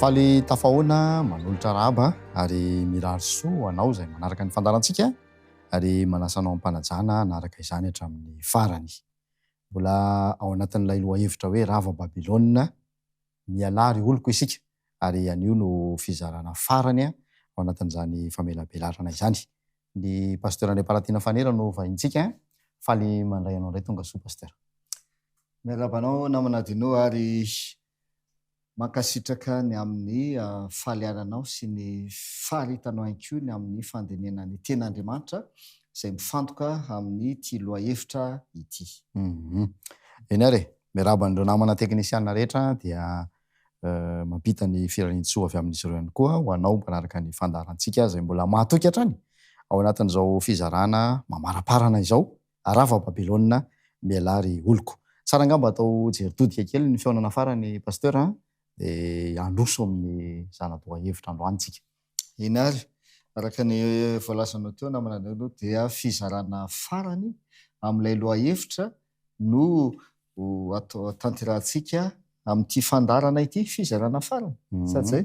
Faly tafahoana manolotra arahaba ary mirary soa ho anao izay manaraka ny fandaharantsika ary manasa anao am-panajana hanaraka izany hatramin'ny farany. Mbola ao anatin'ilay lohahevitra hoe Rava Babylona, Mialà ry oloko isika ary anio no fizarana farany ao anatin'izany famelabelarana izany. Ny Pasteur Andriamparatiana Fanera no vahintsika. Faly mandray anao indray tonga soa Pasteur. Miarahaba anao namana Dino ary mankasitraka ny amin'ny fahaliananao sy ny faharitanao ihany koa ny amin'ny fandinihana ny Tenin'Andriamanitra izay mifantoka amin'ity lohahevitra ity. Eny ary e! Miarahaba an'ireo namana teknisiana rehetra dia mampita ny firarian-tsoa avy amin'izy ireo ihany koa ho anao mpanaraka ny fandaharantsika izay mbola mahatoky hatrany ao anatin'izao fizarana mamaraparana izao, Arava Babylona, mialà ry oloko. Tsara angamba atao jery todika kely ny fihaonana farany Pasteur a, dia handroso amin'ny zana-dohahevitra androany tsika. Eny ary, araka ny voalazanao teo namana Nelo dia fizarana farany amin'ilay lohahevitra no ho atao tanterahantsika amin'ity fandaharana ity, fizarana farany, sady izay.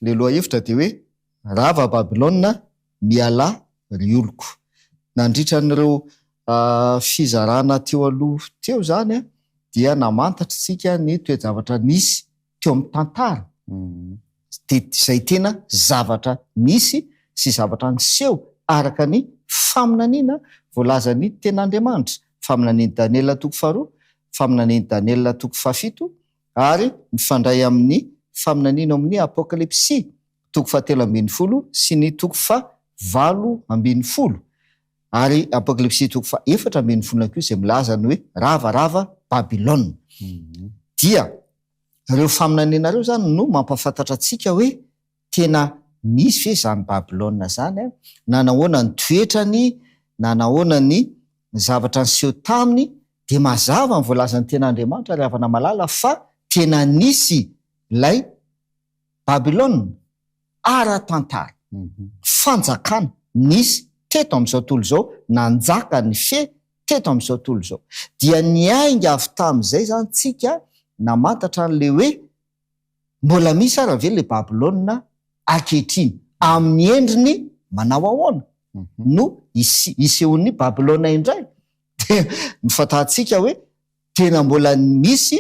Ilay lohahevitra dia hoe Rava Babylona, mialà ry oloko. Nandritra an'ireo fizarana teo aloha teo izany dia namantatra isika ny toe-javatra nisy teo amin'ny tantara, dia izay tena zavatra nisy sy zavatra niseho araka ny faminaniana voalazan'ny Tenin'Andriamanitra, faminanian'i Daniela toko faharoa, faminanian'i Daniela toko fahafito, ary mifandray amin'ny faminaniana ao amin'ny Apokalypsy toko fahatelo ambinifolo sy ny toko fahavalo ambinifolo, ary Apokalypsy toko fahefatra ambinifolo ihany koa izay milaza ny hoe rava rava Babylona. Dia ireo faminaniana ireo izany no mampahafantatra antsika hoe tena nisy ve izany Babylona izany, nanahoana ny toetrany, nanahoana ny zavatra niseho taminy, dia mazava ny voalazan'ny Tenin'Andriamanitra ry havana malala fa tena nisy ilay Babylona ara-tantara, fanjakana nisy teto amin'izao tontolo izao, nanjaka nifehy teto amin'izao tontolo izao. Dia niainga avy tamin'izay izany tsika namantatra an'ilay hoe mbola misy ara ve ilay Babylona ankehitriny, amin'ny endriny manao ahoana no hisehoan'ny Babylona indray? Dia nofantarintsika hoe tena mbola misy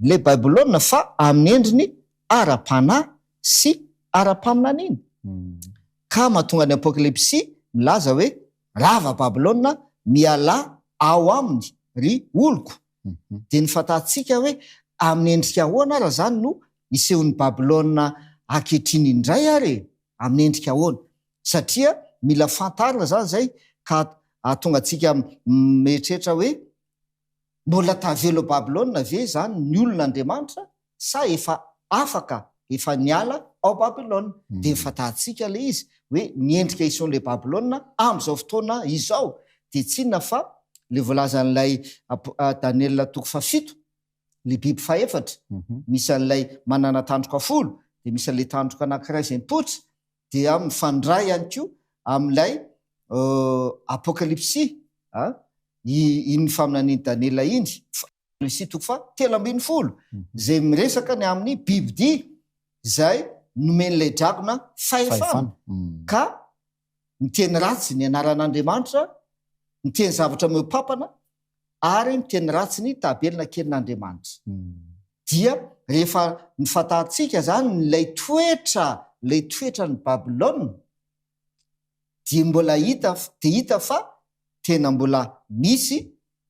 ilay Babylona fa amin'ny endriny ara-panahy sy ara-paminaniana. Ka mahatonga ny Apokalypsy milaza hoe rava Babylona, mialà ao aminy ry oloko. Dia ny fantatsika hoe amin'ny endrika ahoana ara izany no isehoan'i Babylona ankehitriny indray ary e? Amin'ny endrika ahoana? Satria mila fantarina izany izay ka hahatonga antsika mieritreritra hoe Mbola tavela ao Babylona ve izany ny olon'Andriamanitra sa efa afaka, efa niala ao Babylona? Dia fantatsika ilay izy hoe ny endrika isehoan'ilay Babylona amin'izao fotoana izao dia tsy inona fa ilay voalazan'ilay Daniela toko fahafito, ilay biby fahefatra, misy an'ilay manana tandroka folo, dia misy an'ilay tandroka anankiray izay mipoitra, dia mifandray ihany koa amin'ilay Apokalypsy, iny faminanian'i Daniela iny, Apokalypsy toko faha 13, izay miresaka ny amin'ny bibidia izay nomen'ilay dragona fahefana, ka miteny ratsy ny anaran'Andriamanitra, miteny zavatra mihoa-pampana, ary miteny ratsy ny tabelina kelin'Andriamanitra. Dia rehefa nifantarantsika izany ilay toetra, ilay toetran'i Babylona, dia mbola hita, dia hita fa tena mbola misy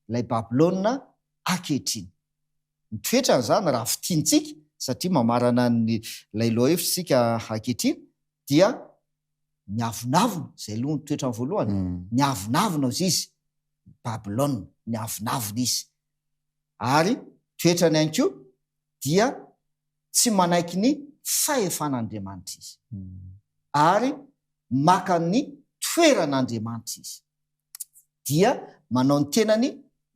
ilay Babylona ankehitriny. Ny toetrany izany raha fintintsika, satria mamarana ny ilay lohahevitra isika ankehitriny, dia miavonavona, izay aloha ny toetrany voalohany, miavonavona ozy izy, Babylona, miavonavona izy. Ary toetrany ihany koa dia tsy manaiky ny fahefan'Andriamanitra izy. Ary maka ny toeran'Andriamanitra izy. Dia manao ny tenany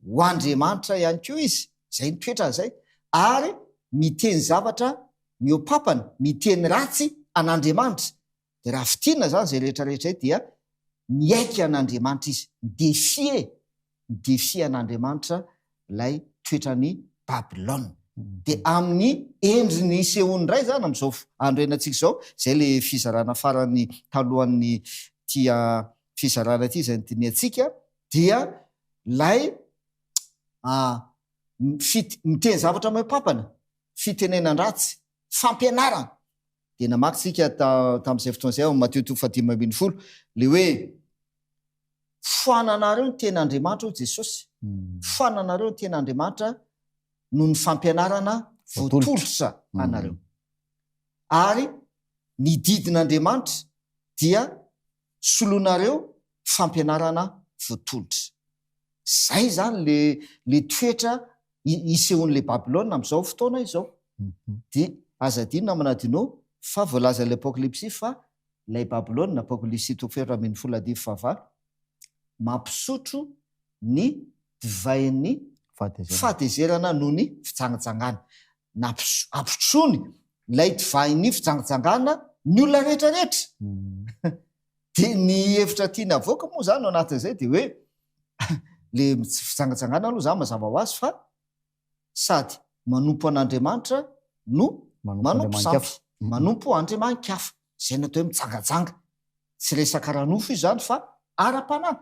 ho Andriamanitra ihany koa izy, izay ny toetrany izay, ary miteny zavatra mihoa-pampana, miteny ratsy an'Andriamanitra. Dia raha fintinina izany izay rehetra rehetra izay dia miaiky an'Andriamanitra izy, mi-defier, mi-defier an'Andriamanitra ilay toetran'i Babylona. Dia amin'ny endriny isehoany indray izany amin'izao andro iainantsika izao, izay ilay fizarana farany talohan'ny ity fizarana ity izay nodinihantsika, dia ilay miteny zavatra mihoa-pampana, fitenenan-dratsy, fampianarana. Dia namaky tsika tamin'izay fotoana izay ao amin'ny Matio toko fahadimy ambin'ny folo, ilay hoe foananareo ny ten'Andriamanitra hoy Jesosy, foananareo ny ten'Andriamanitra noho ny fampianarana voatolotra anareo. Ary ny didin'Andriamanitra dia soloinareo fampianarana voatolotra. Izay izany le le toetra isehoan'ilay Babylona amin'izao fotoana izao. Dia aza adino namana Adino fa voalazan'ilay Apokalypsy fa ilay Babylona, Apokalypsy toko faha-14 andininy fahavalo, mampisotro ny divain'ny fahatezerana noho ny fijangajangana. Nampisotroiny ilay divain'ny fijangajangana ny olona rehetra rehetra. Dia ny hevitra tiany havoaka moa izany ao anatin'izay dia hoe le fijangajangana aloha izany mazava ho azy fa sady manompo an'Andriamanitra no manompo sampy, manompo andriamani-kafa. Izay no atao hoe mijangajanga. Tsy resaka ara-nofo io izany fa ara-panahy.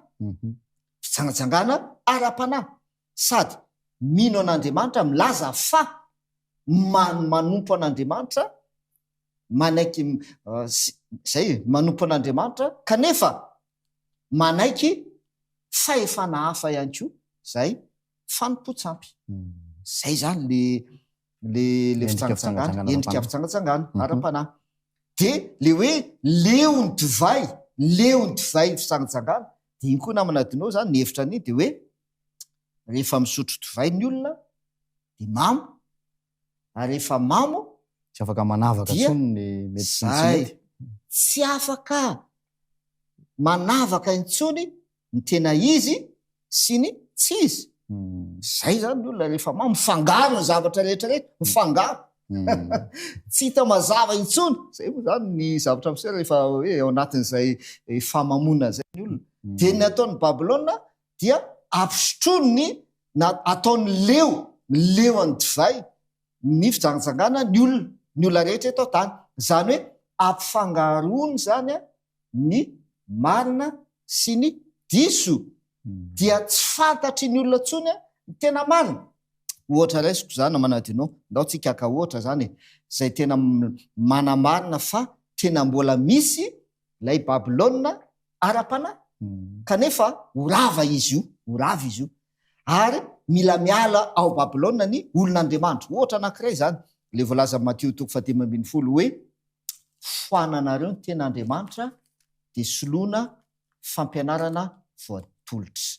Fijangajangana ara-panahy. Sady mino an'Andriamanitra, milaza fa manompo an'Andriamanitra, manaiky izay e, manompo an'Andriamanitra kanefa manaiky fahefana hafa ihany koa izay fanompoan-tsampy. Izay izany le le le fijangajangana, endrika fijangajangana ara-panahy. Dia le hoe leo ny divay, leo ny divay fijangajangana, dia iny koa namana adinao izany ny hevitra an'iny dia hoe rehefa misotro divay ny olona dia mamo, ary rehefa mamo Tsy afaka manavaka dia intsony ny mety sy ny tsy zay, mety. tsy afaka manavaka intsony ny tena izy sy ny tsy izy. Zay zany ny olona rehefa mamo, mifangaro ny zavatra rehetra rehetra, mifangaro. Tsy hita mazava intsony. Zay moa zany ny zavatra miseho rehefa hoe ao anatin'izay fahamamoana izay ny olona. Dia ny ataon'i Babylona dia ampisotroiny na ataony leo, leo an'ny divay ny fijangajangana ny olona, ny olona rehetra eto an-tany. Izany hoe ampifangaroany izany ny marina sy ny diso. Dia tsy fantatry ny olona intsony ny tena marina. Ohatra raisiko izany Manadino, ndao tsika haka ohatra izany e, izay tena manamarina fa tena mbola misy ilay Babylona ara-panahy, kanefa ho rava izy io, ho rava izy io. Ary mila miala ao Babylona ny olon'Andriamanitra. Ohatra anankiray izany, ilay voalazan'i Matio toko fahadimy ambin'ny folo hoe, Foananareo ny ten'Andriamanitra dia soloina fampianarana voatolotra.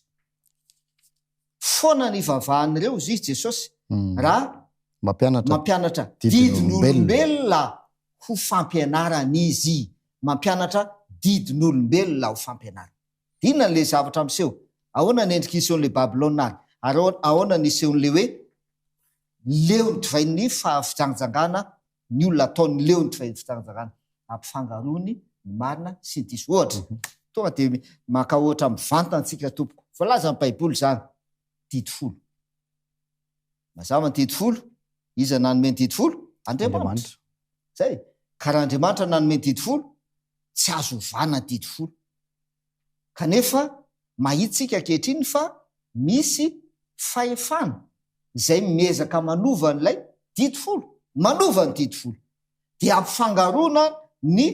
Foana ny ivavahan'ireo, hozy izy Jesosy, raha Mampianatra mampianatra didin'olombelona. didin'olombelona ho fampianarana izy. Mampianatra didin'olombelona ho fampianarana. Inona ilay zavatra miseho? Ahoana ny endrika isehoan'ilay Babylona ary? Ary ahoana ny isehoan'ilay hoe leo ny divain'ny fijangajangana ny olona ataony leo ny divain'ny fijangajangana? Ampifangaroany ny marina sy ny diso. Ohatra, tonga dia maka ohatra mivantana antsika tompoko. Voalazan'ny Baiboly izany, didy folo. Mazava ny didy folo. Iza nanome ny didy folo? Andriamanitra. Zay. Ka raha Andriamanitra nanome ny didy folo, tsy azo ovana ny didy folo. Kanefa mahita isika ankehitriny fa misy fahefana izay miezaka manova an'ilay didy folo. Manova ny didy folo. Dia ampifangaroana ny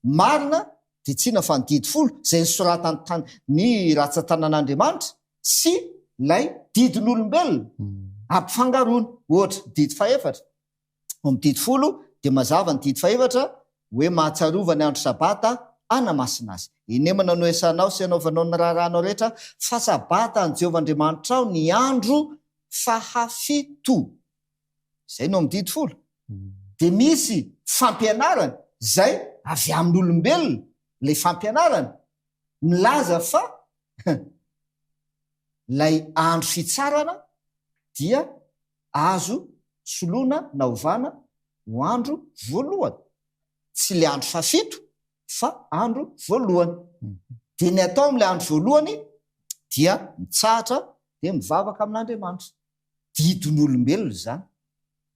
marina dia tsy inona fa ny didy folo izay nosoratany tany ny ratsan-tanan'Andriamanitra sy ilay didin'olombelona. Ampifangaroana. Ohatra, didy fahefatra. Ao amin'ny didy folo dia mazava ny didy fahefatra hoe mahatsiarova ny andro sabata hanamasina azy. Inemana no iasanao sy anaovanao ny raharahanao rehetra fa sabata an'i Jehovah Andriamanitrao ny andro fahafito. Izay no amin'ny didy folo. Dia misy fampianarana izay avy amin'olombelona ilay fampianarana milaza fa ilay andro fitsarana dia azo soloina na ovana ho andro voalohany. Tsy ilay andro fahafito fa andro voalohany. Dia ny atao amin'ilay andro voalohany dia mitsahatra dia mivavaka amin'Andriamanitra. Didin'olombelona izany.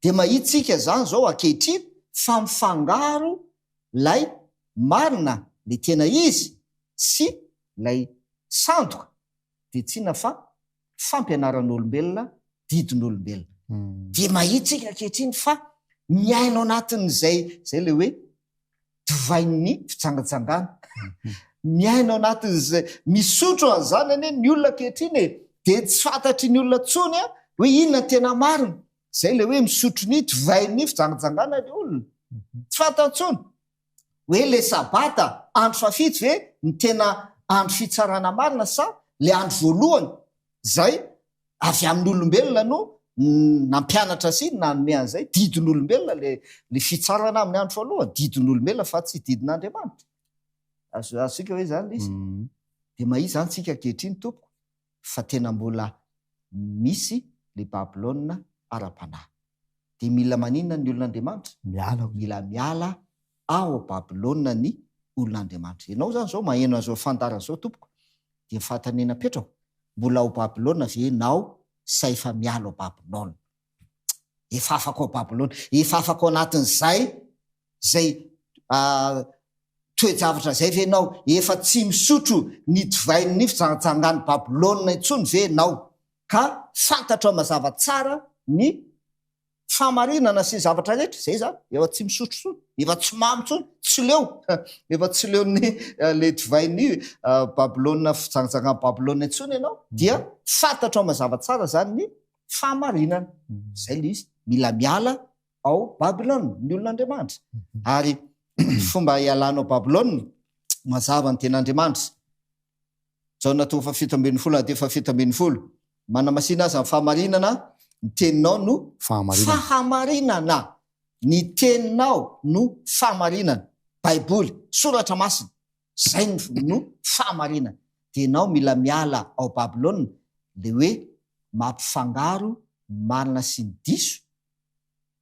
Dia mahita isika izany izao ankehitriny fa mifangaro ilay marina, ilay tena izy sy ilay sandoka, dia tsy inona fa fampianaran'olombelona, didin'olombelona. Dia mahita isika ankehitriny fa miaina ao anatin'izay, izay ilay hoe divain'ny fijangajangana. Miaina ao anatin'izay, misotro an'izany anie ny olona ankehitriny e, dia tsy fantatry ny olona intsony hoe inona ny tena marina. Izay ilay hoe misotro ny divain'ny fijangajangana ny olona. Tsy fantany intsony hoe ilay sabata andro fahafito ve ny tena andro fitsarana marina sa ilay andro voalohany izay avy amin'ny olombelona no nampianatra sy nanome an'izay, didin'olombelona ilay ilay fitsarana amin'ny andro voalohany, didin'olombelona fa tsy didin'Andriamanitra. Azo azontsika hoe izany ilay izy? Dia mahia izany tsika ankehitriny tompoko fa tena mbola misy ilay Babylona ara-panahy. Dia mila maninona ny olon'Andriamanitra? Miala. Mila miala ao Babylona ny olon'Andriamanitra. Ianao izany izao maheno an'izao fandaharana izao tompoko, dia ny fanontaniana apetrako, mbola ao Babylona ve ianao sa efa miala ao Babylona? Efa afaka ao Babylona, efa afaka ao anatin'izay izay toe-javatra izay ve ianao? Efa tsy misotro ny divain'ny fijangajangan'i Babylona intsony ve ianao? Ka fantatrao mazava tsara ny fahamarinana sy ny zavatra rehetra, zay zany, efa tsy misotro tsony, efa tsy mamo tsony, tsy leo, efa tsy leon'ny le divain'ny Babylona, fijangajangan'i Babylona intsony ianao, dia fantatrao mazava tsara zany ny fahamarinana. Zay le izy, mila miala ao Babylona ny olon'Andriamanitra. Ary ny fomba hialana ao Babylona, mazava ny tenin'Andriamanitra. Jaona toko faha-17 andininy faha-17, Manamasina azy amin'ny fahamarinana, ny teninao no Fahamarinana. fahamarinana. Ny teninao no fahamarinana. Baiboly, Soratra Masina, izay no fahamarinana. Dia ianao mila miala ao Babylona, ilay hoe mampifangaro ny marina sy ny diso,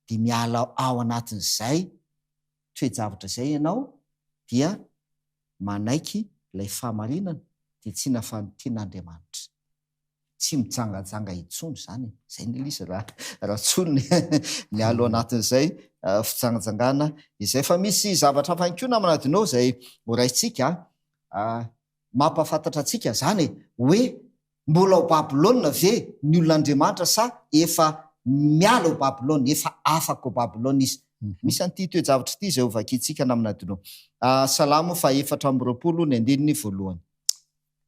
dia miala ao anatin'izay toe-javatra izay ianao, dia manaiky ilay fahamarinana dia tsy nafantin'Andriamanitra. Tsy mijangajanga intsony izany e. Izay ny izy raha raha tsony ny alo anatin'izay fijangajangana izay. Fa misy zavatra hafa ihany koa namana Adino izay horaisintsika mampahafantatra antsika izany e, hoe Mbola ao Babylona ve ny olon'Andriamanitra sa efa miala ao Babylona, efa afaka ao Babylona izy? Misy an'ity toe-javatra ity izay hovakintsika namana Dino. Salamo faha-24 ny andininy voalohany.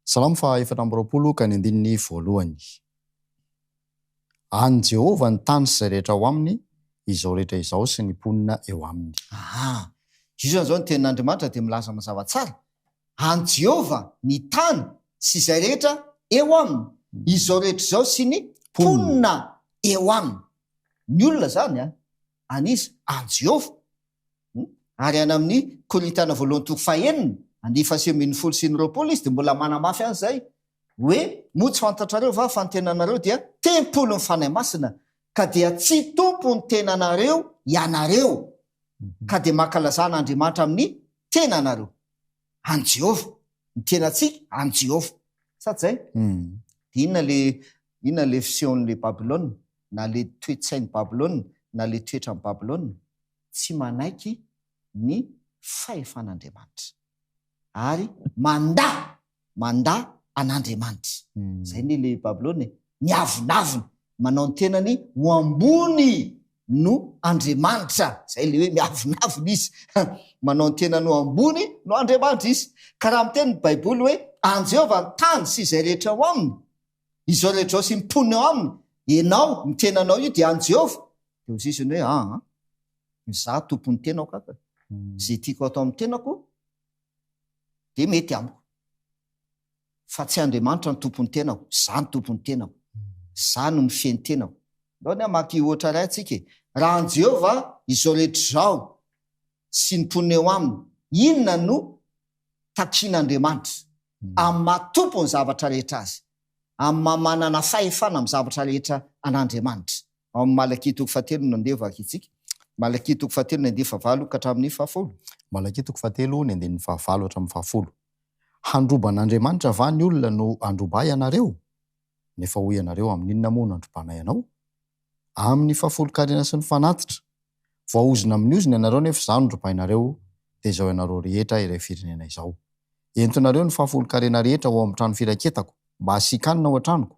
Salamo faha-24 ka ny andininy voalohany. An'i Jehovah ny tany sy izay rehetra ao aminy, izao rehetra izao sy ny mponina eo aminy. Aha. Izao izao ny tenin'Andriamanitra dia milaza mazava tsara An'i Jehovah ny tany sy izay rehetra eo aminy, izao rehetra izao sy ny mponina eo aminy. Ny olona izany an, an'iza? An'i Jehovah. Ary any amin'ny Korintiana voalohany toko fahenina, andininy faha-19 sy ny 20 izy dia mbola manamafy an'izay, hoe, Moa tsy fantatrareo va fa ny tenanareo dia tempolin'ny Fanahy Masina, ka dia tsy tompon'ny tenanareo ianareo, ka dia mankalazà an'Andriamanitra amin'ny tenanareo. An'i Jehovah. Ny tenantsika, an'i Jehovah. Sa tsy izay? Dia inona le, inona le fisehon'le Babylona, na le toe-tsain'i Babylona, na le toetran'i Babylona? Tsy manaiky ny fahefan'Andriamanitra. Ary mandà, mandà an'Andriamanitra. Izay anie le Babylona e. Miavonavona, manao ny tenany ho ambony no Andriamanitra. Izay le hoe miavonavona izy. Manao ny tenany ho ambony no Andriamanitra izy. Ka raha miteny ny Baiboly hoe an'i Jehovah ny tany sy izay rehetra ao aminy, izao rehetra izao sy ny mponina eo aminy, ianao, ny tenanao io dia an'i Jehovah. Dia hoy izy hoe aa, izaho tompon'ny tenako kaka. Izay tiako atao amin'ny tenako dia mety amiko. Fa tsy Andriamanitra no tompon'ny tenako, izaho no tompon'ny tenako. Izaho no mifehy ny tenako. Ndao anie hamaky ohatra iray isika e. Raha an'i Jehovah izao rehetra izao sy ny mponina eo aminy, inona no takin'Andriamanitra amin'ny maha tompon'ny zavatra rehetra azy, amin'ny maha manana fahefana amin'ny zavatra rehetra an'Andriamanitra? Ao amin'ny Malakia toko fahatelo no andeha vakintsika. Malakia toko fahatelo ny andininy fahavalo ka hatramin'ny fahafolo. Malakia toko fahatelo ny andininy fahavalo hatramin'ny fahafolo. Handroba an'Andriamanitra va ny olona no handroba ahy ianareo? Nefa hoy ianareo, Amin'inona moa no handrobanay anao? Amin'ny fahafolonkarena sy ny fanatitra. Voaozona amin'ny ozona ianareo nefa izaho no robainareo, dia izao ianareo rehetra iray firenena izao. Entinareo ny fahafolonkarena rehetra ho ao amin'ny trano firaketako, mba hasian-kanina ao an-tranoko,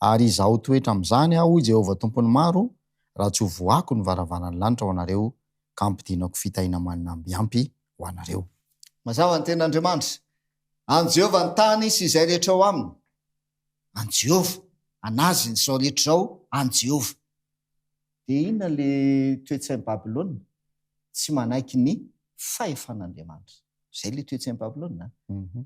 ary hizaho toetra amin'izany aho, hoy Jehovah Tompon'ny maro, raha tsy hovohako ny varavaran'ny lanitra ho anareo, ka hampidinako fitahiana manamby ampy ho anareo. Mazava ny tenin'Andriamanitra. An'i Jehovah ny tany sy izay rehetra ao aminy. An'i Jehovah. An'Azy izao rehetra izao, an'i Jehovah. Dia inona ilay toe-tsain'i Babylona? Tsy manaiky ny fahefan'Andriamanitra. Izay ilay toe-tsain'i Babylona.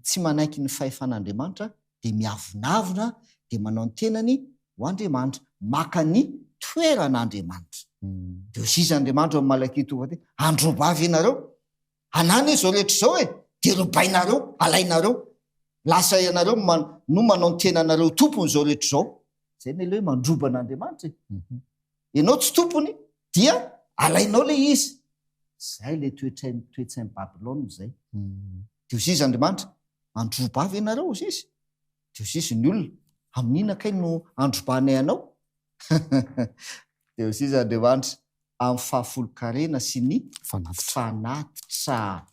Tsy manaiky ny fahefan'Andriamanitra dia miavonavona, dia manao ny tenany ho Andriamanitra. Maka ny toeran'Andriamanitra. Dia hoy izy Andriamanitra ao amin'ny Malakia toko fahatelo, Androba ve ianareo? Anah anie izao rehetra izao e! Dia robainareo, alainareo. Lasa ianareo no manao ny tenanareo ho tompony izao rehetra izao. Izay anie ilay hoe mandroba an'Andriamanitra e! Ianao tsy tompony dia alainao ilay izy. Izay ilay toetrain'ny toe-tsain'i Babylona izay. Dia hoy izy Andriamanitra, Androba ve ianareo? Hoy izy. Dia hoy izy ny olona, Amin'inona kay no androbanay anao? Dia hoy izy Andriamanitra, Amin'ny fahafolon-karena sy ny fanatitra.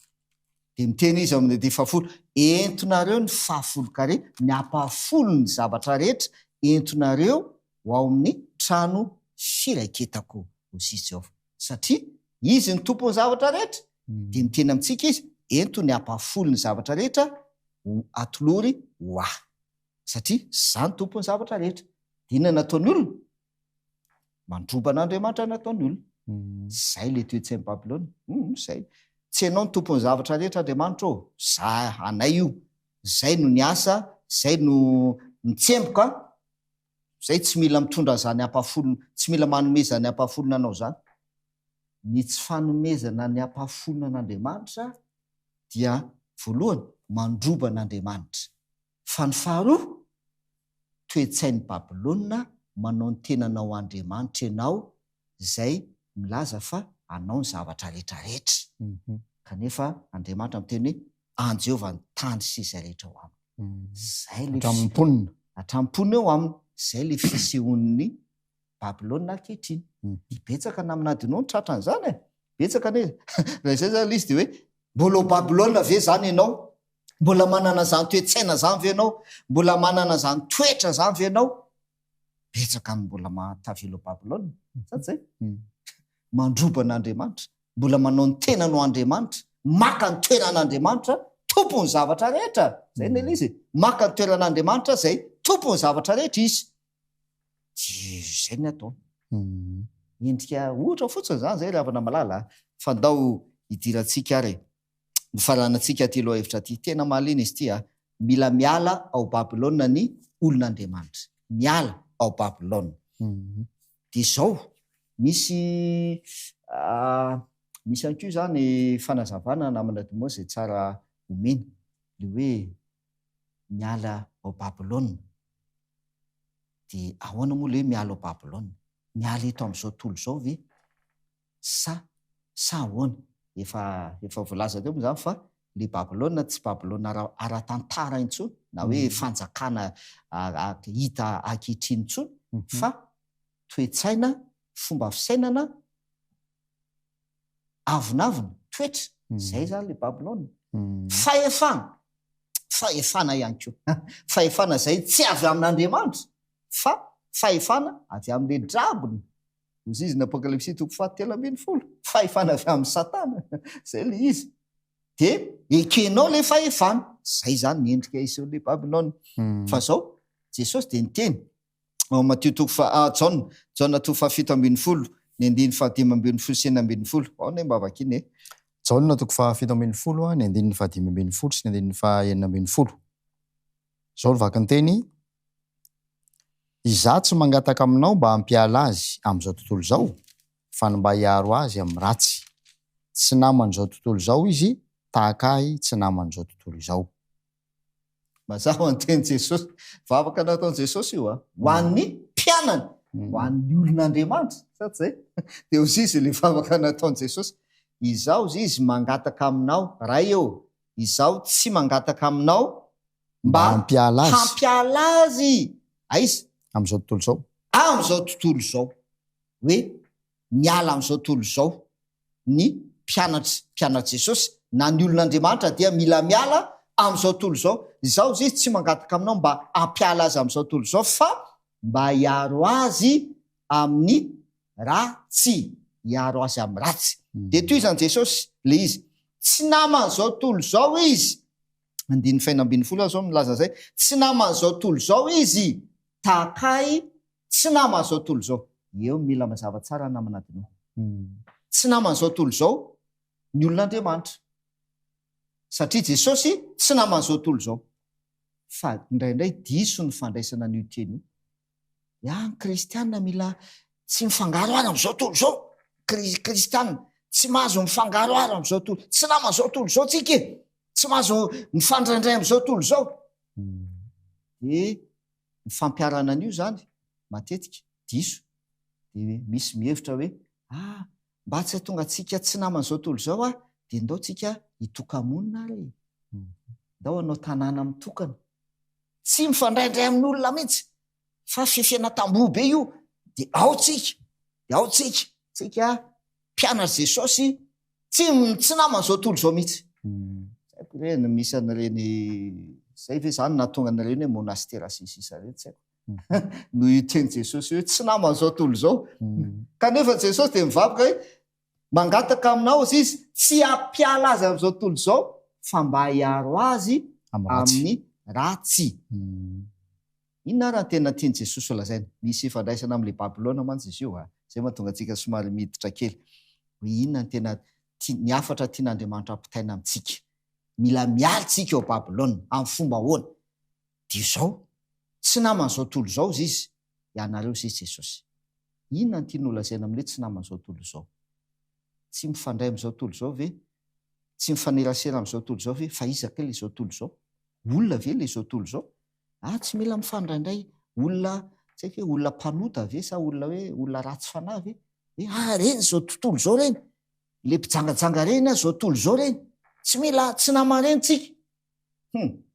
Dia miteny izy ao amin'ny andininy fahafolo, Entonareo ny fahafolon-karena, ny ampahafolon'ny zavatra rehetra, entonareo ho ao amin'ny trano firaiketako, hoy izy Jehovah. Satria Izy no Tompon'ny zavatra rehetra, dia miteny amintsika Izy, Ento ny ampahafolon'ny zavatra rehetra, ho atolory ho Ahy. Satria Izaho no Tompon'ny zavatra rehetra. Dia inona no nataon'ny olona? Mandroba an'Andriamanitra no nataon'ny olona. Izay ilay toe-tsain'i Babylona. Hum, izay. Tsy ianao no tompon'ny zavatra rehetra, Andriamanitra ô. Za, anay io. Izay no niasa, izay no nitsemboka, izay tsy mila mitondra izany ampahafolony, tsy mila manome izany ampahafolony anao izany. Ny tsy fanomezana ny ampahafolony an'Andriamanitra dia voalohany, mandroba an'Andriamanitra. Fa ny faharoa, toe-tsain'i Babylona manao ny tenanao andriamanitra ianao izay milaza fa anao ny zavatra rehetra rehetra. Kanefa Andriamanitra miteny hoe an'i Jehovah ny tany sy izay rehetra ao aminy. Izay ilay Hatramin'ny mponina. Hatramin'ny mponina eo aminy. Izay ilay fisehoan'ny Babylona ankehitriny. Dia betsaka namana adinoa ny tratran'izany e. Betsaka anie. Raha izay izany ilay izy dia hoe mbola ao Babylona ve izany ianao? Mbola manana izany toe-tsaina izany ve ianao? Mbola manana izany toetra izany ve ianao? Betsaka ny mbola mahatavela ao Babylona. Sa tsy izay? Mandroba an'Andriamanitra. Mbola manao ny tenany ho Andriamanitra. Maka ny toeran'Andriamanitra, tompon'ny zavatra rehetra. Izay anie ilay izy e. Maka ny toeran'Andriamanitra izay tompon'ny zavatra rehetra izy. Dia izay ny ataony. Endrika ohatra fotsiny izany izay ry havana malala a. Fa ndao hidirantsika ary e. Hofaranantsika ity lohahevitra ity. Tena mahaliana izy ity a. Mila miala ao Babylona ny olon'Andriamanitra. Miala ao Babylona. Dia izao, misy misy ihany koa izany fanazavana namana Dumont izay tsara omena. Ilay hoe miala ao Babylona. Dia ahoana moa ilay hoe miala ao Babylona? Miala eto amin'izao tontolo izao ve? Sa, sa ahoana? Efa, efa voalaza teo moa izany fa ilay Babylona tsy Babylona ara, ara-tantara intsony, na hoe fanjakana hita ankehitriny intsony, fa toe-tsaina, fomba fisainana, avonavona, toetra. Izay izany ilay Babylona. Fahefana, fahefana ihany koa. Fahefana izay tsy avy amin'Andriamanitra, fa fahefana avy amin'ilay dragona. Hoy izy ny Apokalypsy toko faha-13, fahefana avy amin'i Satana, izay ilay izy. Dia ekenao ilay fahefana. Izay izany ny endrika isehoan'ilay Babylona. Fa izao, Jesosy dia niteny ao amin'ny Matio toko faha, ah, Jaona, Jaona toko faha-17, ny andininy faha-15 sy 16. Ao anie mba vakina e. Jaona toko faha-17, ny andininy faha-15 sy ny andininy faha-16. Izao ny vakin-teny, Izaho tsy mangataka aminao mba hampiala azy amin'izao tontolo izao, fa ny mba hiaro azy amin'ny ratsy. Tsy naman'izao tontolo izao izy, tahaka ahy tsy naman'izao tontolo izao. Mazava ny tenin'i Jesosy. Vavaka nataon'i Jesosy io a, ho an'ny mpianany, ho an'ny olon'Andriamanitra. Sa tsy izay? Dia hoy izy ilay vavaka nataon'i Jesosy, Izaho, hoy izy, mangataka aminao, Ray ô, izaho tsy mangataka aminao Mba hampiala azy. Hampiala azy! Aiza? Amin'izao tontolo izao. Amin'izao tontolo izao. Hoe miala amin'izao tontolo izao ny mpianatry, mpianatr'i Jesosy, na ny olon'Andriamanitra dia mila miala amin'izao tontolo izao. Izaho hozy izy tsy mangataka aminao mba hampiala azy amin'izao tontolo izao fa mba hiaro azy amin'ny ratsy, hiaro azy amin'ny ratsy. Dia tohizan'i Jesosy ilay izy, tsy naman'izao tontolo izao izy, andininy fahenina ambinifolo aho izao milaza izay, tsy naman'izao tontolo izao izy tahaka ahy Tsy naman'izao tontolo izao. Eo mila mazava tsara namana adinoa. Tsy naman'izao tontolo izao ny olon'Andriamanitra. Satria Jesosy tsy naman'izao tontolo izao. Fa indraindray diso ny fandraisana an'io teny io. Ya, ny kristiana mila tsy mifangaroharo amin'izao tontolo izao. Kristiana tsy mahazo mifangaroharo amin'izao tontolo. Tsy naman'izao tontolo izao tsika e. Tsy mahazo mifandraindray amin'izao tontolo izao. Dia Ny fampiharana an'io izany matetika diso dia misy mihevitra hoe ah mba tsy hahatonga antsika tsy naman'izao tontolo izao ah dia ndao tsika hitoka-monina ary e! Ndao hanao tanàna mitokana. Tsy mifandraindray amin'olona mihitsy fa fefena tamboho be io dia ao tsika, dia ao tsika, tsika mpianatr'i Jesosy Tsy tsy naman'izao tontolo izao mihitsy. Tsy haiko re ny misy an'ireny, izay ve izany nahatonga an'ireny hoe monastera sy ny sisa ireny, tsy haiko. Noho io tenin'i Jesosy io hoe tsy naman'izao tontolo izao. Kanefa Jesosy dia mivavaka hoe mangataka aminao izy izy tsy hampiala azy amin'izao tontolo izao fa mba hiaro azy amin'ny ratsy. Inona ary no tena tian'i Jesosy holazaina? Misy ifandraisana amin'ilay Babylona mantsy izy io a! Izay mahatonga antsika somary miditra kely. Hoe inona no tena tia, ny hafatra tian'Andriamanitra hampitaina amintsika? Mila miala isika ao Babylona. Amin'ny fomba ahoana? Dia izao, tsy naman'izao tontolo izao izy izy, ianareo izy Jesosy. Inona no tiany holazaina amin'ilay hoe tsy naman'izao tontolo izao? Tsy mifandray amin'izao tontolo izao ve? Tsy mifanerasera amin'izao tontolo izao ve? Fa iza kay ilay izao tontolo izao? Olona ve ilay izao tontolo izao? Ah tsy mila mifandraindray olona tsy haiko hoe olona mpanota ve sa olona hoe olona ratsy fanahy ve? Hoe ah reny zao tontolo zao reny, le mpijangajanga reny ah zao tontolo zao reny, tsy mila tsy namana reny tsika. Hum.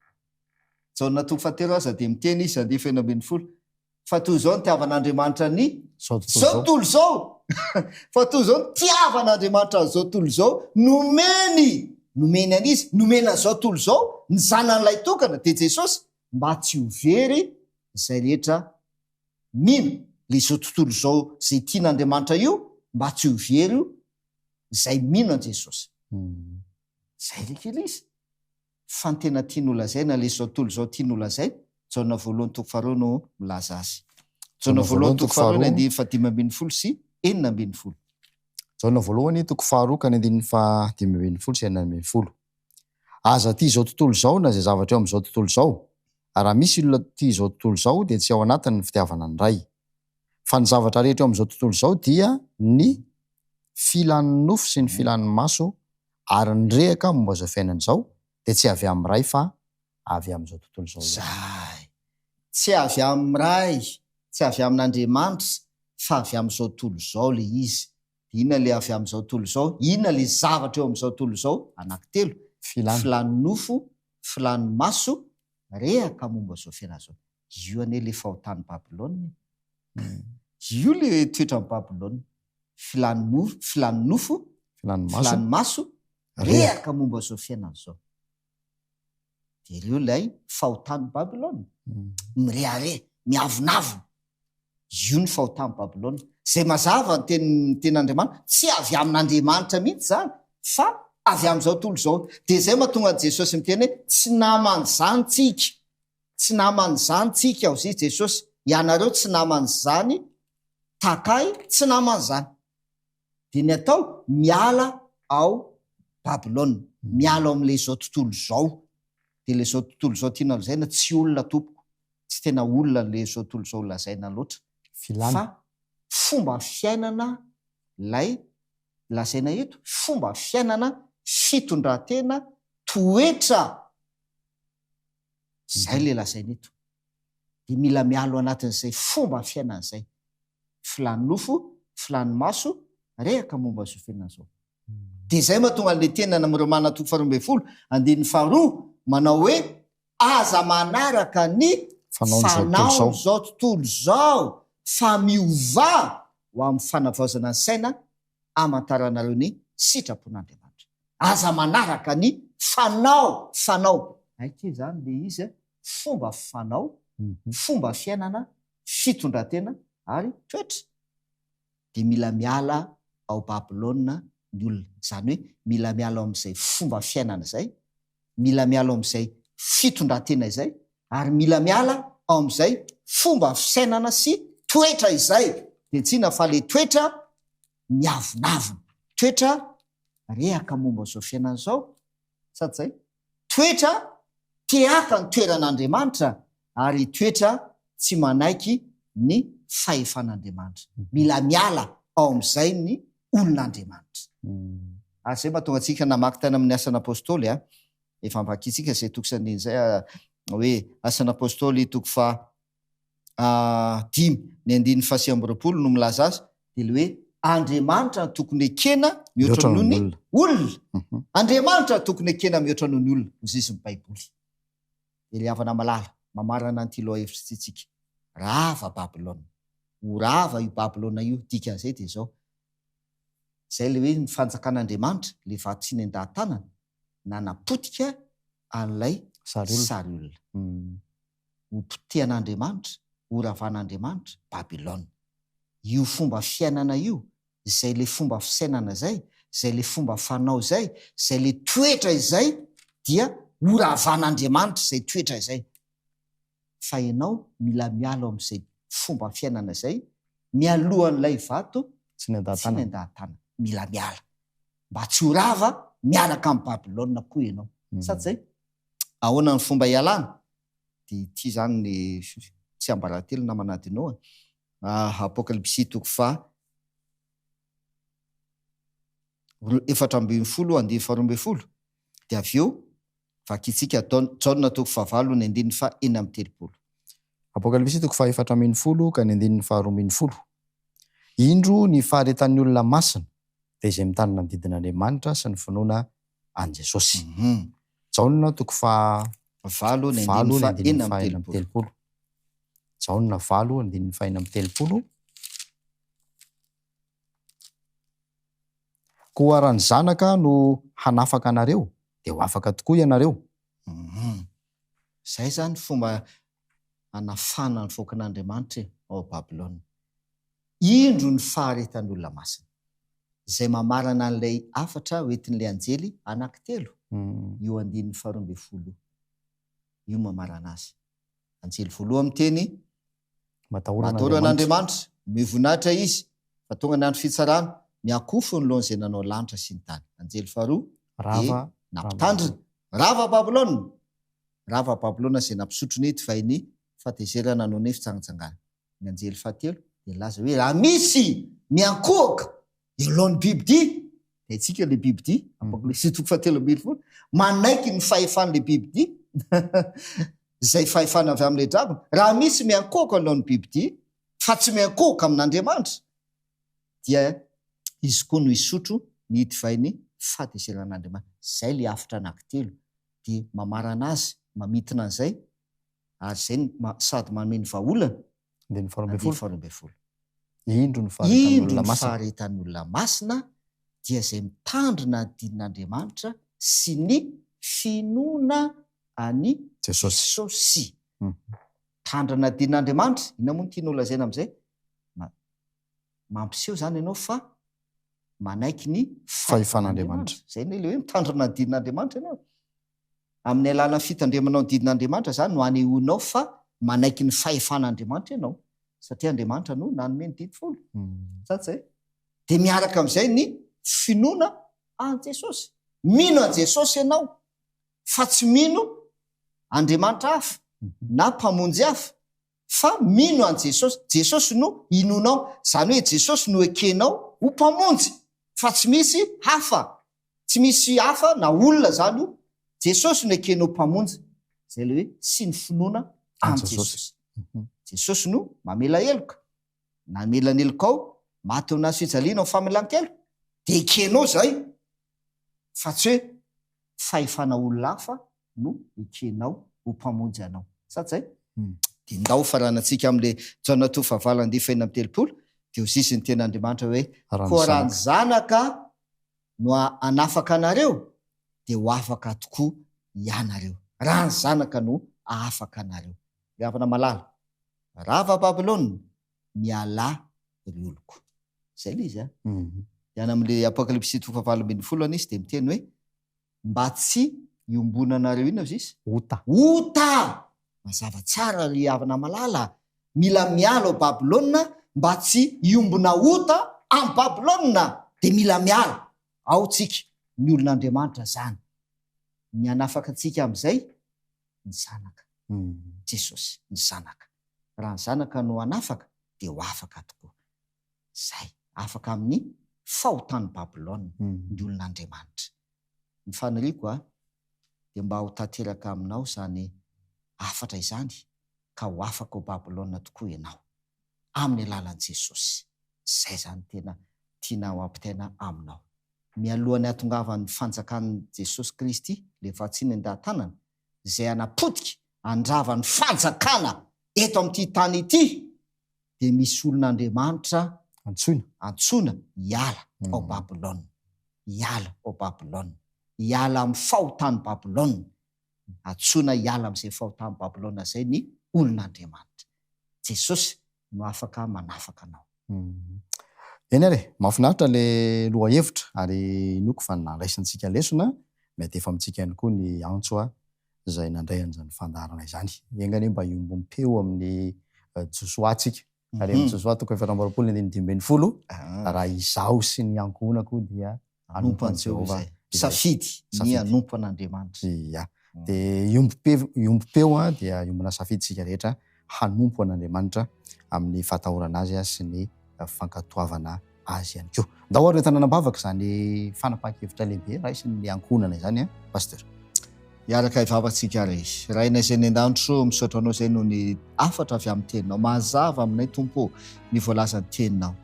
Jaona toko fahatelo aza dia miteny izy andiany fahenina ambinifolo fa toy izao nitiavan'Andriamanitra ny Zao tontolo zao tontolo zao fa toy izao nitiavan'Andriamanitra an'izao tontolo izao nomeny nomeny an'izy nomena an'izao tontolo izao ny zanany lay tokana dia Jesosy mba tsy ho very izay rehetra mino le izao tontolo izao izay tian'Andriamanitra io mba tsy ho very io izay mino an'i Jesosy zay le kely izy Fa ny tena tiany ho lazaina, ilay izao tontolo izao tiany ho lazaina, Jaona voalohany toko faharoa no milaza azy. Jaona voalohany toko faharoa ny andininy fahadimy ambinifolo sy 16. Jaona voalohany toko faharoa ka ny andininy fahadimy ambinifolo sy 16. Aza tia izao tontolo izao na izay zavatra eo amin'izao tontolo izao. Raha misy olona tia izao tontolo izao dia tsy ao anatiny ny fitiavana ny Ray. Fa ny zavatra rehetra eo amin'izao tontolo izao dia ny filan'ny nofo sy ny filan'ny maso ary ny rehaka momba izao fiainana izao dia tsy avy amin'ny Ray fa avy amin'izao tontolo izao ihany. Zay. Tsy avy amin'ny Ray, tsy avy amin'Andriamanitra fa avy amin'izao tontolo izao ilay izy. Dia inona ilay avy amin'izao tontolo izao? Inona ilay zavatra eo amin'izao tontolo izao? Anankitelo, Filana. Filan'ny nofo, filan'ny maso, rehaka momba izao fiainana izao. Io anie ilay fahotan'i Babylona e. Io ilay toetran'i Babylona. Filan'ny mofo, filan'ny nofo, Filan'ny maso. filan'ny maso, rehaka momba izao fiainana izao. Dia ireo ilay fahotan'i Babylona. Mirehareha, miavonavona. Io ny fahotan'i Babylona. Izay mazava ny tenin'ny tenin'Andriamanitra, tsy avy amin'Andriamanitra mihitsy izany, fa avy amin'izao tontolo izao. Dia izay mahatonga an'i Jesosy miteny hoe, tsy naman'izany tsika. Tsy naman'izany tsika hozy Jesosy, ianareo tsy naman'izany tahaka ahy, tsy naman'izany. Dia ny atao, miala ao Babylona, miala ao amin'ilay izao tontolo izao. Dia ilay izao tontolo izao tiana lazaina tsy olona tompoko, tsy tena olona ilay izao tontolo izao lazaina loatra, Filana. fa fomba fiainana ilay lazaina eto, fomba fiainana, fitondran-tena, toetra. Zay le lazaina eto. Dia mila miala ao anatin'izay fomba fiainana izay. Filan'ny nofo, filan'ny maso, rehaka momba izao fiainana izao. Dia izay mahatonga an'ilay teny any amin'ny Romana toko faharoa ambinifolo, andininy faharoa, manao hoe, Aza manaraka ny Fanaon'izao tontolo izao. fanaon'izao tontolo izao, fa miovà. ho amin'ny fanavaozana ny saina hamantaranareo ny sitrapon'Andriamanitra. Aza manaraka ny fanao, fanao. Hay izany ilay izy, fomba fanao, fomba fiainana, fitondran-tena ary toetra. Dia mila miala ao Babylona ny olona. Izany hoe mila miala ao amin'izay fomba fiainana izay, mila miala ao amin'izay fitondran-tena izay, ary mila miala ao amin'izay fomba fisainana sy toetra izay. Dia tsy inona fa ilay toetra miavonavona, toetra rehaka momba izao fiainana izao, sady izay, toetra te haka ny toeran'Andriamanitra ary toetra tsy manaiky ny fahefan'Andriamanitra. Mila miala ao amin'izay ny olon'Andriamanitra. Ary izay mahatonga antsika namaky tany amin'ny Asan'Apostoly, efa vakintsika izay toko sy andininy izay, hoe Asan'Apostoly toko faha dimy, ny andininy faha 29 no milaza azy, dia ilay hoe Andriamanitra no tokony ekena mihoatra noho ny olona. Andriamanitra no tokony ekena mihoatra noho ny olona, hoy izy ny Baiboly. Dia ry havana malala, mamarana an'ity lohahevitra ity tsika. Rava Babylona. Ho rava io Babylona io, dikan'izay dia izao, izay ilay hoe ny fanjakan'Andriamanitra, ilay vato tsy nendahan-tanana, nanapotika an'ilay sary olona. Ho potehan'Andriamanitra, ho ravan'Andriamanitra, Babylona. Io fomba fiainana io, izay ilay fomba fisainana izay, izay ilay fomba fanao izay, izay ilay toetra izay, dia ho ravan'Andriamanitra izay toetra izay. Fa ianao mila miala ao amin'izay fomba fiainana izay mialohan'ilay vato tsy nendahan-tanana. Mila miala. Mba tsy ho rava miaraka amin'i Babylona koa ianao. Sa tsy izay? Ahoana ny fomba hialana? Dia ity izany ny tsiambaratelo namana Adino a. Apokalypsy toko faha 14 andininy faha 12. Dia avy eo vakintsika Jaona toko fahavalo ny andininy faha 36. Apokalypsy toko faha 14 ka ny andininy faha 12. Indro ny faharetan'ny olona masina, dia izay mitandrina ny didin'Andriamanitra sy ny finoana an'i Jesosy. Jaona toko faha valo ny valo andininy ny faha andininy enina amby faha enina amby telopolo. telopolo. Jaona valo andininy faha enina amby telopolo. Koa raha ny Zanaka no hanafaka anareo, dia ho afaka tokoa ianareo. Izay izany fomba hanafahana ny vahoakan'Andriamanitra e, ao Babylona. Indro ny faharetan'ny olona masina, izay mamarana an'ilay hafatra hoentin'ilay anjely anankitelo, io andininy faharoa ambin'ny folo io. Io mamarana azy. Anjely voalohany miteny, Matahora Matahora an'Andriamanitra. an'Andriamanitra, omeo voninahitra Izy, fa tonga ny andro fitsarana, miakofo ny lohan'izay nanao lanitra sy ny tany. Anjely faharoa dia Rava nampitandrina, Rava Babylona! Rava Babylona izay nampisotro ny divain'ny fahatezerana noho ny fijangajangana. Ny anjely fahatelo dia nilaza hoe raha misy miankohoka eo alohan'ny bibidia, dia haintsika ilay bibidia, Apokalypsy toko fahatelo ambin'ny folo, manaiky ny fahefan'ilay bibidia, izay fahefana avy amin'ilay dragona, raha misy miankohoka alohan'ny bibidia, fa tsy miankohoka amin'Andriamanitra, dia izy koa no hisotro ny divain'ny fahatezeran'Andriamanitra. Izay ilay hafatra anankitelo, dia mamarana azy, mamintina an'izay, ary izay no sady manome ny vahaolana, Andininy faharoa ambin'ny andininy folo. 12. Indro ny faharetan'ny Indro olona ny masina. faharetan'ny olona masina dia izay mitandrina ny didin'Andriamanitra sy ny finoana an'i Jesosy. Jesosy. Mitandrina ny didin'Andriamanitra, inona moa no tianao holazaina amin'izay? Ma- Mampiseho izany ianao fa manaiky ny Fahefan'Andriamanitra. fahefan'Andriamanitra. Izay anie ilay hoe mitandrina ny didin'Andriamanitra ianao. Amin'ny alalan'ny fitandremanao ny didin'Andriamanitra izany no anehoanao fa manaiky ny fahefan'Andriamanitra ianao, satria Andriamanitra no nanome ny didy folo. Sa tsy izay? Dia miaraka amin'izay ny finoana an'i Jesosy. Mino an'i Jesosy ianao, fa tsy mino Andriamanitra hafa na mpamonjy hafa, fa mino an'i Jesosy. Jesosy no inoanao, izany hoe Jesosy no ekenao ho Mpamonjy, fa tsy misy hafa. Tsy misy hafa na olona izany io. Jesosy no ekenao Mpamonjy. Izay ilay hoe sy ny finoana an'i Jesosy. Jesosy no mamela heloka. Namela ny helokao, maty eo amin'ny hazo fijaliana ho famelan-keloka. Dia ekenao izay, fa tsy hoe fahefana olona hafa no ekenao ho Mpamonjy anao. Sa tsy zay? Dia ndao hofaranantsika amin'ilay Jaona toko fahavalo andiany fahenina amby telopolo. Dia hoy sisa ny tenin'Andriamanitra hoe, Koa raha ny Zanaka no hanafaka anareo, dia ho afaka tokoa hianareo. Raha ny Zanaka no hahafaka anareo. Ry havana malala, rava Babylona, mialà ry oloko. Izay ilay izy an. Dia any amin'ilay Apokalypsy toko fahavalo ambinifolo any izy dia miteny hoe, mba tsy iombonanareo inona ozy izy? Ota. Ota! Mazava tsara ry havana malala a! Mila miala ao Babylona mba tsy hiombona ota amin'i Babylona! Dia mila miala ao tsika, ny olon'Andriamanitra zany. Ny hanafaka antsika amin'izay? Ny Zanaka. Jesosy, ny Zanaka. Raha ny Zanaka no hanafaka dia ho afaka tokoa. Izay, afaka amin'ny fahotan'i Babylona ny olon'Andriamanitra. Ny faniriako a, dia mba ho tanteraka aminao izany hafatra izany ka ho afaka ao Babylona tokoa ianao, amin'ny alalan'i Jesosy. Izay izany tena tiana ho ampitaina aminao. Mialohan'ny hahatongavan'ny fanjakan'i Jesosy Kristy, ilay vatsiny an-dahatanana, izay hanapotika, handrava ny fanjakana eto amin'ity tany ity, dia misy olon'Andriamanitra antsoina antsoina hiala ao Babylona, hiala ao Babylona, hiala amin'ny fahotan'i Babylona, antsoina hiala amin'izay fahotan'i Babylona izay ny olon'Andriamanitra. Jesosy no afaka manafaka anao. Eny ary e, mahafinaritra ilay lohahevitra ary inoako fa nandraisantsika lesona, miantefa amintsika ihany koa ny antso izay nandray an'izany fandaharana izany. Enga anie mba hiombom-peo amin'i Josoa tsika. Ary amin'i Josoa toko 24 andininy 15, raha izaho sy ny ankohonako dia hanompo an'i Jehovah. Safidy ny hanompo an'Andriamanitra. Ia. Dia hiombom-peo dia hiombona safidy isika rehetra hanompo an'Andriamanitra amin'ny fahatahorana Azy sy ny fankatoavana Azy ihany koa. Ndao ary hoentina am-bavaka izany fanapahan-kevitra lehibe raisin'ny ankohonana izany, Pasteur. Hiaraka hivavaka tsika ary. Rainay izay any an-danitra ô, misaotra Anao izay noho ny hafatra avy amin'ny Teninao. Mazava aminay Tompo ô ny voalazan'ny Teninao.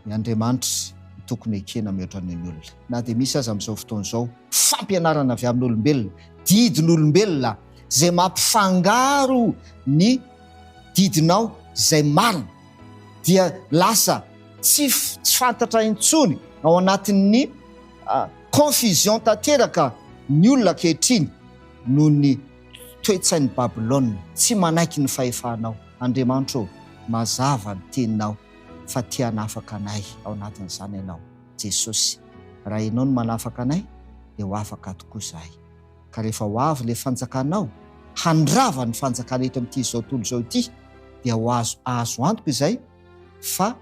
Ny Andriamanitra no tokony ekena mihoatra noho ny olona. Na dia misy aza amin'izao fotoana izao fampianarana avy amin'olombelona, didin'olombelona izay mampifangaro ny didinao izay marina, dia lasa tsy tsy fantatra intsony ao anatin'ny confusion tanteraka ny olona ankehitriny noho ny toe-tsain'i Babylona tsy manaiky ny fahefanao. Andriamanitra ô, mazava ny teninao fa te hanafaka anay ao anatin'izany Ianao. Jesosy, raha Ianao no manafaka anay dia ho afaka tokoa izahay. Ka rehefa ho avy ilay fanjakanao handrava ny fanjakana eto amin'ity izao tontolo izao ity dia ho azo azo antoka izay fa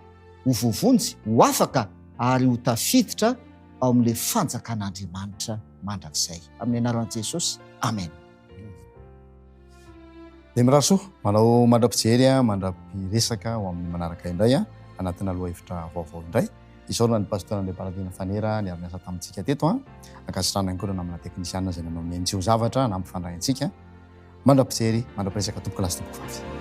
ho voavonjy, ho afaka ary ho tafiditra ao amin'ilay fanjakan'Andriamanitra mandrakizay. Amin'ny anaran'i Jesosy, Amen. Dia mirary soa, manao mandra-pijery, mandra-piresaka ho amin'ny manaraka indray, anatina lohahevitra vaovao indray. Isaorana ny Pasteur Andriamparatiana Fanera niara-niasa tamintsika teto. Ankasitrahana ihany koa ireo namana teknisiana izay nanao ny ainy tsy ho zavatra nampifandray antsika. Mandra-pijery, mandra-piresaka tompokolahy sy tompokovavy.